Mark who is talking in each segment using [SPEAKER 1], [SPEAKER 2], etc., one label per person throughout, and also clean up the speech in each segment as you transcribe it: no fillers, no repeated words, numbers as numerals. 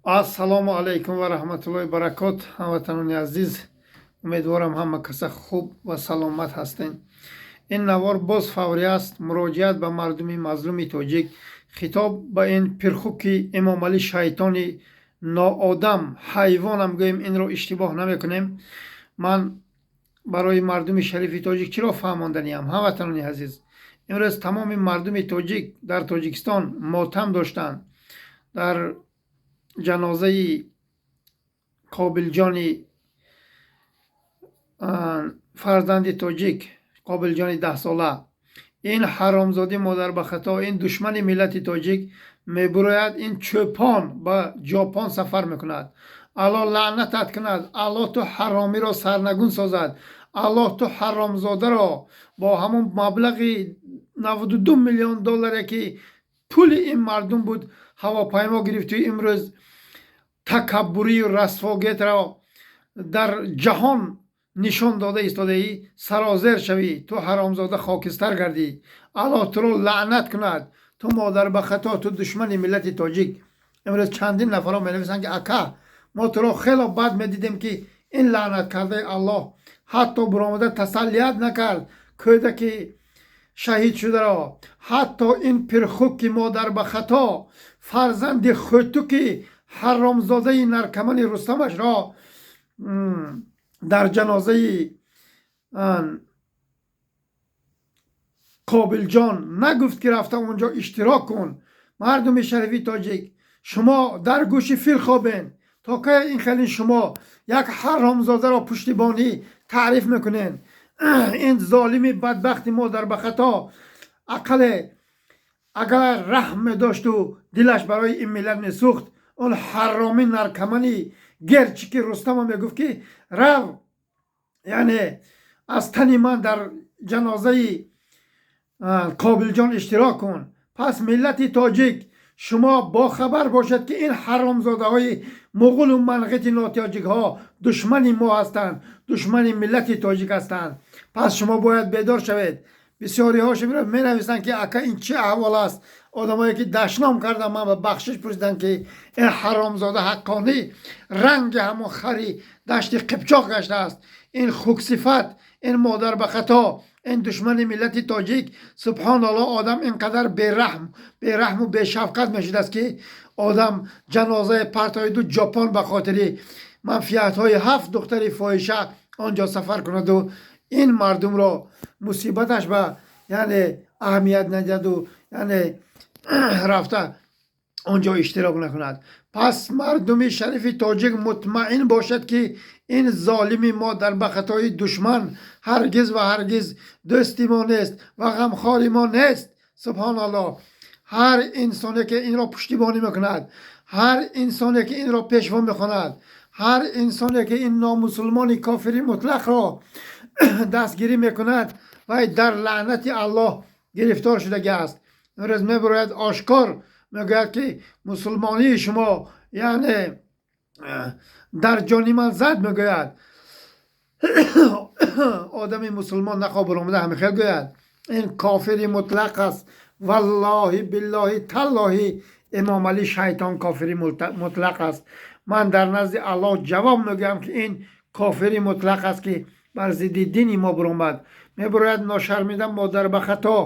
[SPEAKER 1] Ассалому алайкум ва раҳматуллоҳи баракот. Ҳамватанони азиз, умедворам, ҳама каса хуб ва саломат ҳастен. Ин навор боз фаврӣ аст, муроҷиат ба мардуми мазлуми тоҷик, хитоб ба ин пирхуки Эмомалӣ, шайтони ноодам, ҳайвонам гӯем, инро иштибоҳ намекунем. Ман барои мардуми шарифи тоҷик чиро фаҳмонданиам? Ҳамватанони азиз, имрӯз тамоми мардуми тоҷик дар Тоҷикистон мотам доштанд дар ҷанозаи Қобилҷони фарзанди тоҷик, Қобилҷони 10-сола. Ин ҳаромзодӣ, модарбахато, ин душмани миллати тоҷик мебурояд, ин чӯпон ба Ҷопон сафар мекунад. Аллоҳ лаънатат кунад, Аллоҳ ту ҳаромиро сарнагун созад, Аллоҳ ту ҳаромзодаро бо ҳамон маблағи 92 миллион долларе, ки пули ин мардум буд, ҳавопаймо гирифту имрӯз такаббурию расвогетро дар ҷаҳон нишон дода истодаӣ, сарозер шавӣ, ту ҳаромзода хокистар гардӣ. Аллоҳ туро лаънат кунад, ту модарбахато, ту душмани миллати тоҷик. Имрӯз чандин нафарҳо менависанд, ки ака, мо туро хело бад медидем, ки ин лаънат кардаи Аллоҳ ҳатто буромада тасаллият накард кӯдаки шаҳид шударо. Ҳатто ин пирхуки модарбахато фарзанди хӯтуки ҳаромзодаи наркомани Рустамашро дар ҷанозаи Қобилҷон нагуфт, ки рафта онҷо иштирок кун. Мардуми шарифи тоҷик, шумо дар гӯши фил хобен. То кай ин хелин шумо як ҳаромзодаро пуштибонӣ таъриф мекунен? Ин золими бадбахти модарбахато ақале агар раҳм медошту дилаш барои ин миллат месӯхт, он ҳаромӣ наркомани герчики Рустама мегуфт, ки рав, яъне аз тани ман дар ҷанозаи Қобилҷон иштирок кун. Пас миллати тоҷик, шумо бохабар бошед, ки ин ҳаромзодаҳои муғулу манғити нотоҷикҳо душмани мо ҳастанд, душмани миллати тоҷик ҳастанд. Пас шумо бояд бедор шавед. Бисёриҳо менависанд, ки ака, ин чӣ аҳвол аст? Одамое, ки дашном кардам, ман ба бахшиш пурсидам, ки ин ҳаромзода ҳаққонӣ ранги ҳамон хари Дашти Қипчоқ гаштааст. Ин хуксифат, ин модарбахато, ин душмани миллати тоҷик. Субҳоналлоҳ, одам ин қадар бераҳм, бераҳму бешафқат мешудааст, ки одам ҷанозаи партоиду Ҷопон ба хотири манфиатҳои ҳафт духтари фоҳиша он ҷо сафар кунаду ин мардумро мусибаташ ба яъне аҳамият надиҳаду яъне рафта он ҷо иштирок накунад. Пас мардуми шарифи тоҷик мутмаин бошад, ки ин золими модарбахатои душман ҳаргиз ва ҳаргиз дӯсти мо нест ва ғамхори мо нест. Субҳоналлоҳ, ҳар инсоне, ки инро пуштибонӣ мекунад, ҳар инсоне, ки инро пешво мехонад, ҳар инсоне, ки ин номусулмони кофири мутлақро дастгирӣ мекунад, вай дар лаънати Аллоҳ гирифтор шудагӣ аст. Имрӯз мебарояд, ошкор мегӯяд, ки мусулмонии шумо яъне дар ҷони ман зад, мегӯяд. Одами мусулмон нахо баромада ҳамихел гӯяд. Ин кофири мутлақ аст. Валлоҳи, биллоҳи, таллоҳи, Эмомалӣ шайтон кофири мутлақ аст. Ман дар назди Аллоҳ ҷавоб мегӯям, ки ин кофири мутлақ аст, ки бар зидди дини мо баромад. Мебарояд ношармида, модарбахато,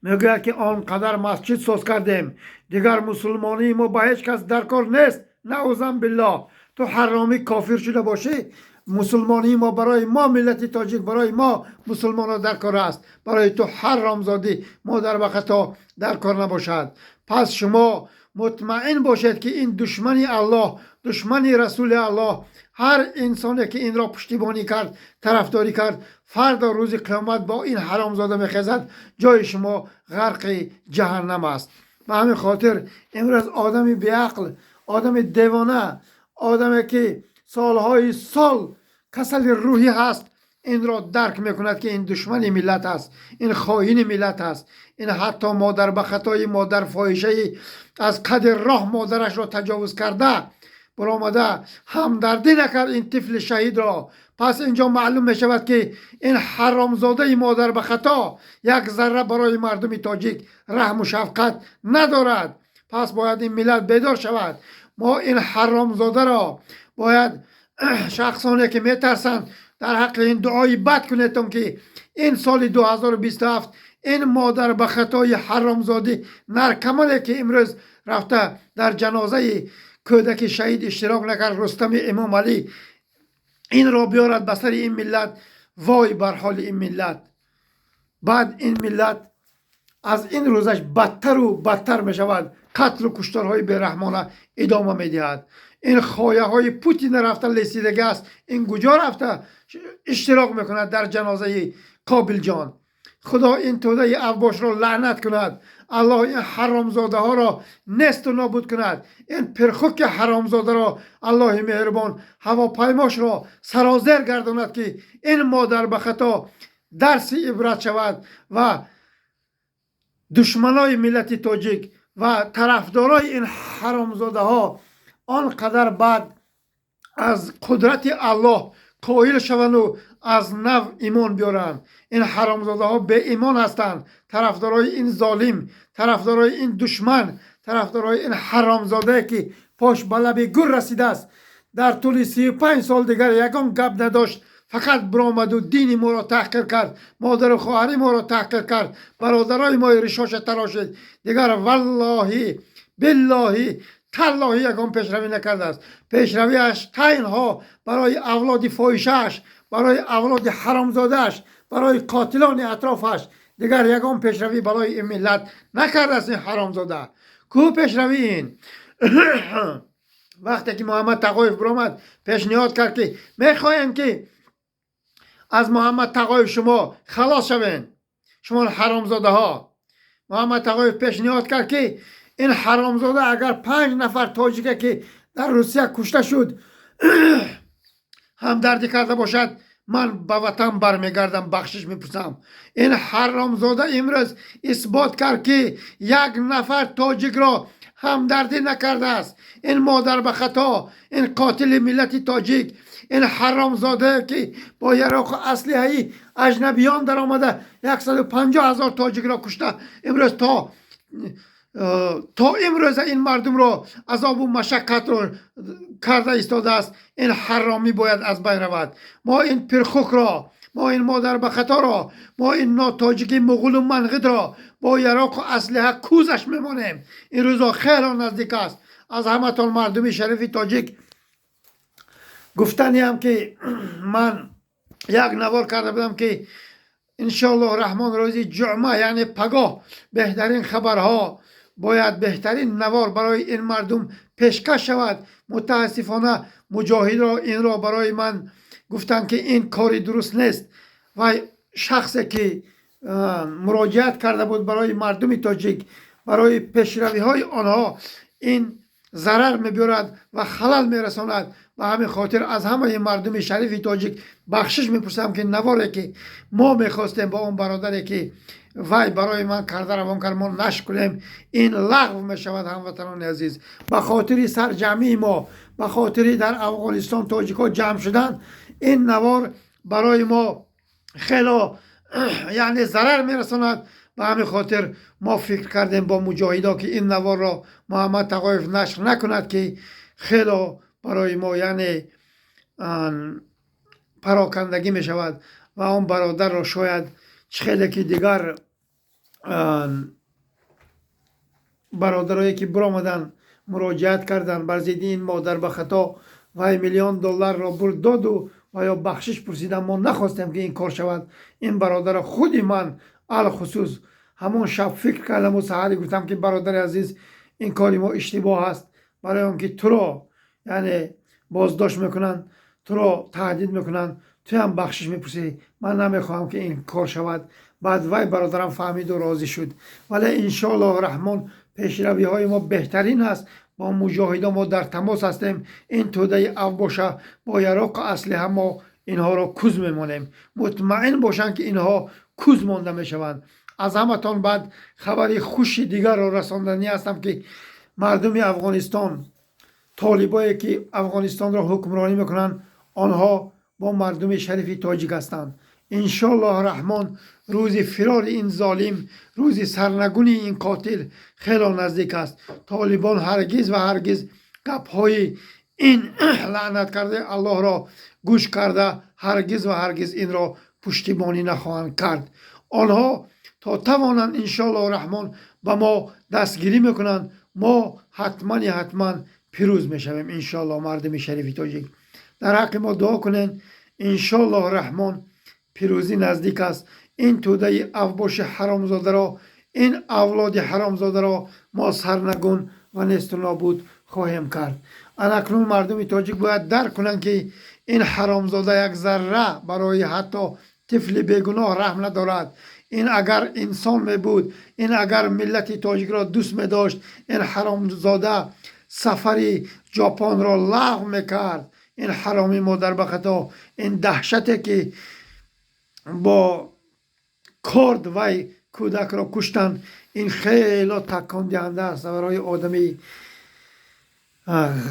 [SPEAKER 1] мегӯяд, ки он қадар масҷид соз кардем, дигар мусулмонии мо ба ҳеҷ кас дар кор нест. Наузан биллоҳ, ту ҳаромӣ кофир шуда бошӣ, мусулмонии мо барои мо, миллати тоҷик, барои мо мусулмонро дар кор аст, барои ту ҳаромзодӣ модарбахато дар кор набошад. Пас шумо мутмаин бошед, ки ин душмани Аллоҳ, душмани Расули Аллоҳ, ҳар инсоне, ки инро пуштибонӣ кард, тарафдорӣ кард, фардо рӯзи қиёмат бо ин ҳаромзода мехезад, ҷои шумо ғарқи ҷаҳаннам аст. Ба ҳамин хотир имрӯз одами беақл, одами девона, одаме, ки солҳои сол касали рӯҳӣ ҳаст, инро дарк мекунад, ки ин душмани миллат аст, ин хоини миллат аст. Ин ҳатто модарбахатои модарфоҳишаи аз қадри роҳ модарашро таҷовуз карда баромада ҳамдардӣ накард ин тифли шаҳидро. Пас инҷо маълум мешавад, ки ин ҳаромзодаи модарбахато як зарра барои мардуми тоҷик раҳму шафқат надорад. Пас бояд ин миллат бедор шавад. Мо ин ҳаромзодаро бояд, шахсоне ки метарсанд, дар ҳаққи ин дуои бад кунедтон, ки ин соли 2027 ин модар ба хатои ҳаромзодӣ наркомане, ки имрӯз рафта дар ҷанозаи кӯдаки шаҳид иштирок накард, Рустами Эмомалӣ, инро биёрад ба сари ин миллат. Вой бар ҳоли ин миллат! Баъд ин миллат аз ин рӯзаш бадтару бадтар мешавад, қатлу кушторҳои бераҳмона идома медиҳад. Ин хояҳои Путина рафта лесидага аст. Ин куҷо рафта иштирок мекунад дар ҷанозаи Қобилҷон? Худо ин тӯдаи авбошро лаънат кунад. Аллоҳ ин ҳаромзодаҳоро несту нобуд кунад. Ин пирхуки ҳаромзодаро Аллоҳи меҳрубон ҳавопаймошро сарозер гардонад, ки ин модар ба хато дарси ибрат шавад ва душманои миллати тоҷик ва тарафдорои ин ҳаромзодаҳо он қадар бад аз қудрати Аллоҳ қоил шаванду аз нав имон биёранд. Ин ҳаромзодаҳо беимон ҳастанд, тарафдорои ин золим, тарафдорои ин душман, тарафдорои ин ҳаромзодае, ки пош ба лаби гур расидааст. Дар тӯли 35 сол дигар ягон гап надошт, фақат биромаду дини моро таҳқир кард, модару хоҳари моро таҳқир кард, бародарои мои ришоша тарошид. Дигар валлоҳи, биллоҳи, таллоҳӣ ягон пешравӣ накардааст. Пешравиаш танҳо барои авлоди фоҳишааш, барои авлоди ҳаромзодааш, барои қотилони атрофаш. Дигар ягон пешравӣ барои ин миллат накардааст ин ҳаромзода. Ку пешравӣ ин? Вақте ки Муҳаммад Тағоев биромад, пешниҳод кард, ки мехоҳем, ки аз Муҳаммад Тағоев шумо халос шавед, шумо ҳаромзодаҳо. Муҳаммад Тағоев пешниҳод кард, ки ин ҳаромзода агар панҷ нафар тоҷике, ки дар Русия кушта шуд, ҳамдардӣ карда бошад, ман ба ватан бармегардам, бахшиш мепурсам. Ин ҳаромзода имрӯз исбот кард, ки як нафар тоҷикро ҳамдардӣ накардааст. Ин модар ба хато, ин қотили миллати тоҷик, ин ҳаромзодае, ки бо яроқу аслиҳаи аҷнабиён даромада 150 000 тоҷикро кушта, имрӯз то имрӯза ин мардумро азобу машаққатро карда истодааст. Ин ҳаромӣ бояд аз байн равад. Мо ин пирхукро, мо ин модарбахаторо, мо ин нотоҷики муғулу манғидро бо яроқу аслиҳа кузаш мемонем. Ин рӯзо хело наздик аст. Аз ҳаматон, мардуми шарифи тоҷик, гуфтаниам, ки ман як навор карда будам, ки иншоаллоҳ раҳмон рӯзи ҷумъа, яъне пагоҳ, беҳтарин хабарҳо бояд, беҳтарин навор барои ин мардум пешкаш шавад. Мутаассифона, муҷоҳидро инро барои ман гуфтанд, ки ин кори дуруст нест. Вай шахсе, ки муроҷиат карда буд барои мардуми тоҷик, барои пешравиҳои онҳо ин зарар мебиёрад ва халал мерасонад. Ба ҳамин хотир аз ҳамаи мардуми шарифи тоҷик бахшиш мепурсам, ки наворе, ки мо мехостем бо он бародаре, ки вай барои ман карда равон кард, мо нашр кунем, ин лағв мешавад. Ҳамватанони азиз, ба хотири сарҷамъии мо, ба хотири дар Афғонистон тоҷикҳо ҷамъ шудан, ин навор барои мо хело, яъне, зарар мерасонад. Ба ҳамин хотир мо фикр кардем бо муҷоҳидо, ки ин наворро Муҳаммад Тағоев нашр накунад, ки хело барои мо, яъне, парокандагӣ мешавад ва он бародарро шояд чӣ хеле ки дигар бародарое, ки биромаданд, муроҷиат карданд бар зидди ин модар ба хато, вай миллион долларро бурд доду ва ё бахшиш пурсидан. Мо нахостем, ки ин кор шавад. Ин бародарро худи ман алхусус ҳамон шаб фикр кардаму саҳаре гуфтам, ки бародари азиз, ин кори мо иштибоҳ аст, барои он ки туро, яъне, боздошт мекунанд, туро таҳдид мекунанд, туям бахшиш мепурсӣ. Ман намехоҳам, ки ин кор шавад. Баъд вай бародарам фаҳмиду розӣ шуд. Вале иншоаллоҳ раҳмон пешравиҳои мо беҳтарин аст. Бо муҷоҳидон мо дар тамос ҳастем. Ин тӯдаи авбоша бо яроқу аслиҳа мо инҳоро куз мемонем. Мутмаин бошанд, ки инҳо куз монда мешаванд. Аз ҳаматон баъд хабари хуши дигарро расонданӣ ҳастам, ки мардуми Афғонистон, толибое, ки Афғонистонро ҳукмронӣ мекунанд, онҳо бо мардуми шарифи тоҷик ҳастанд. Иншоаллоҳ раҳмон рӯзи фирори ин золим, рӯзи сарнагуни ин қотил хело наздик аст. Толибон ҳаргиз ва ҳаргиз Гапҳои ин лаънат кардаи Аллоҳро гӯш карда, ҳаргиз ва ҳаргиз инро пуштибонӣ нахоҳанд кард. Онҳо то тавонанд, иншоаллоҳу раҳмон, ба мо дастгирӣ мекунанд. Мо ҳатмани ҳатман пирӯз мешавем, иншоаллоҳ. Мардуми шарифи тоҷик, дар ҳаққи мо дуо кунед. Иншоаллоҳу раҳмон, пирӯзӣ наздик аст. Ин тӯдаи авбоши ҳаромзодаро, ин авлоди ҳаромзодаро мо сарнагун ва несту нобуд хоҳем кард. Анакнун мардуми тоҷик бояд дарк кунанд, ки ин ҳаромзода як зарра барои ҳатто тифли бегуноҳ раҳм надорад. Ин агар инсон мебуд, ин агар миллати тоҷикро дӯст медошт, ин ҳаромзода сафари Ҷопонро лағв мекард. Ин ҳаромӣ модарбахато, ин даҳшате, ки бо корд вай кӯдакро куштанд, ин хело такондиҳанда аст барои одами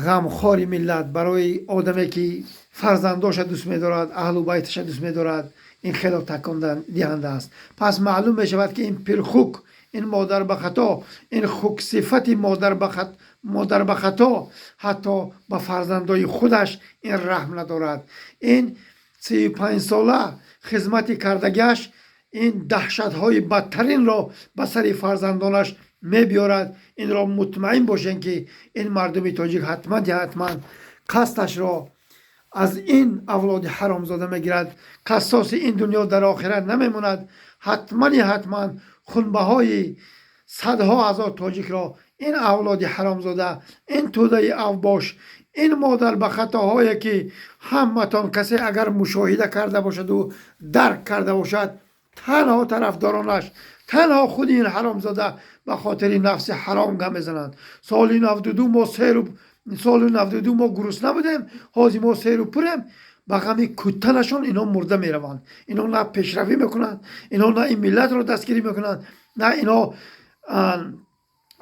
[SPEAKER 1] ғамхори миллат, барои одаме, ки фарзандоша дӯст медорад, аҳлу байташа дӯст медорад. Ин хело такондиҳанда аст. Пас маълум мешавад, ки ин пирхук, ин модарбахато, ин хуксифати модарбахато ҳатто ба фарзандои худаш ин раҳм надорад. Ин 35сола хизмати кардагиаш ин даҳшатҳои бадтаринро ба сари фарзандонаш мебиёрад. Инро мутмаин бошем, ки ин мардуми тоҷик ҳатман ҳатман қасдашро аз ин авлоди ҳаромзода мегирад. Қассоси ин дунё дар охират намемонад. Ҳатмани ҳатман хунбаҳои садҳо ҳазор тоҷикро ин авлоди ҳаромзода, ин тӯдаи авбош, ин модар ба хатоҳое, ки ҳаматон касе агар мушоҳида карда бошаду дарк карда бошад, танҳо тарафдоронаш, танҳо худи ин ҳаромзода ба хотири нафси ҳаром гап мезананд. Соли 92 мо серу, соли 92 мо гурусна будем, ҳозир мо серу пурем. Ба ғами куттанашон ино мурда мераванд. Ино на пешравӣ мекунанд, ино на ин миллатро дастгирӣ мекунанд, на ино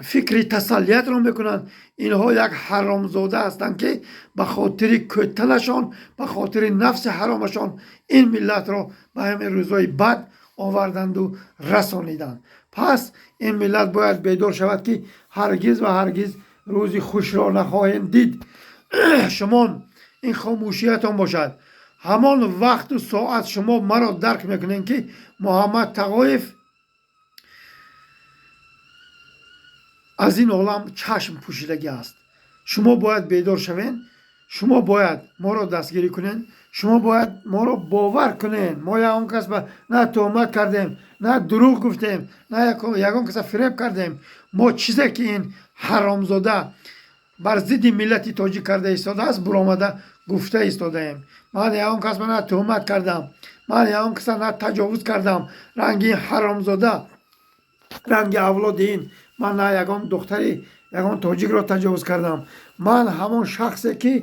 [SPEAKER 1] фикри тасаллиятро мекунанд. Инҳо як ҳаромзода ҳастанд, ки ба хотири кӯттанашон, ба хотири нафси ҳаромашон ин миллатро ба ҳамин рӯзҳои бад оварданду расониданд. Пас ин миллат бояд бедор шавад, ки ҳаргиз ва ҳаргиз рӯзи хушро нахоҳем дид. Шумон ин хомӯшиятон бошад, ҳамон вақту соат шумо маро дарк мекунед, ки Муҳаммад Тағоев аз ин олам чашм пӯшидагӣ аст. Шумо бояд бедор шавед, шумо бояд моро дастгирӣ кунед, шумо бояд моро бовар кунед. Мо ягон кас ба на туҳмат кардем, на дурӯғ гуфтем, на ягон каса фиреб кардем. Мо чизе, ки ин ҳаромзода бар зидди миллати тоҷик карда истодааст, буромада гуфта истодаем. Ман ягон кас ба на туҳмат кардам, ман ягон каса на таҷовуз кардам. Ранги ин ҳаромзода, ранги авлоди ин, ман на ягон духтари ягон тоҷикро таҷовуз кардам. Ман ҳамон шахсе, ки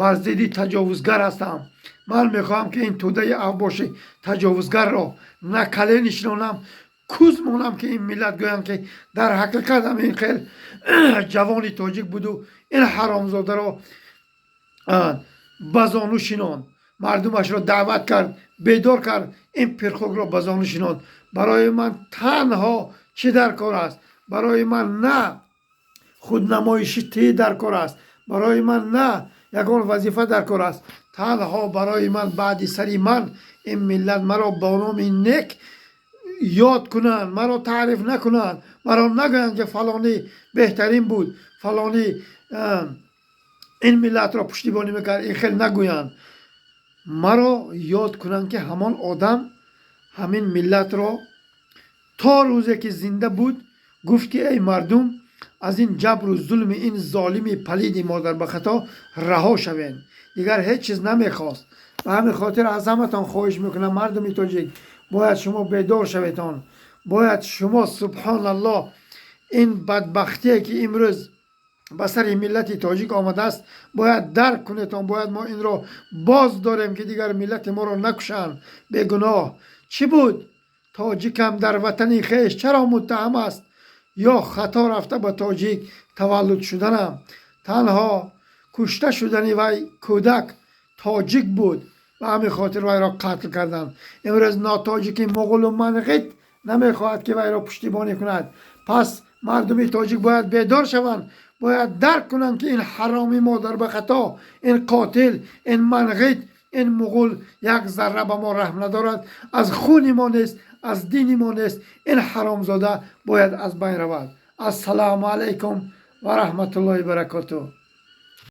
[SPEAKER 1] бар зидди таҷовузгар ҳастам. Ман мехоҳам, ки ин тӯдаи авбоши таҷовузгарро на кале нишинонам, куз монам, ки ин миллат гӯянд, ки дар ҳақиқат ҳам ин хел ҷавони тоҷик буду ин ҳаромзодаро ба зону шинонд, мардумашро даъват кард, бедор кард, ин пирхукро ба зону шинонд. Барои ман танҳо чӣ дар кор аст? Барои ман на худнамоиши тӣ дар кор аст, барои ман на ягон вазифа дар кор аст. Танҳо барои ман баъди сари ман ин миллат маро бо номи нек ёд кунанд, маро таъриф накунанд, маро нагӯянд, ки фалонӣ беҳтарин буд, фалонӣ ин миллатро пуштибонӣ мекард. Ин хел нагӯянд. Маро ёд кунанд, ки ҳамон одам ҳамин миллатро то рӯзе, ки зинда буд, гуфт, ки эй мардум, аз ин ҷабру зулми ин золими палиди модарбахато раҳо шавед. Дигар ҳеҷ чиз намехост. Ба ҳамин хотир аз ҳаматон хоҳиш мекунам, мардуми тоҷик, бояд шумо бедор шаветон. Бояд шумо, субҳоналлоҳ, ин бадбахтие, ки имрӯз ба сари миллати тоҷик омадааст, бояд дарк кунетон. Бояд мо инро боз дорем, ки дигар миллати моро накушанд бегуноҳ. Чӣ буд? Тоҷикам дар ватани хеш чаро муттаҳам аст? Ё хато рафта ба тоҷик таваллуд шуданам? Танҳо кушта шудани вай кӯдак тоҷик буд, ба ҳамин хотир вайро қатл карданд. Имрӯз нотоҷики муғулу манғит намехоҳад, ки вайро пуштибонӣ кунад. Пас мардуми тоҷик бояд бедор шаванд. Бояд дарк кунанд, ки ин ҳаромӣ, модар ба хато, ин қотил, ин манғит, ин муғул як зарра ба мо раҳм надорад, аз хуни мо нест, аз дини мо нест. Ин ҳаромзода бояд аз байн равад. Ассалому алайкум ва раҳматуллоҳи баракотуҳ.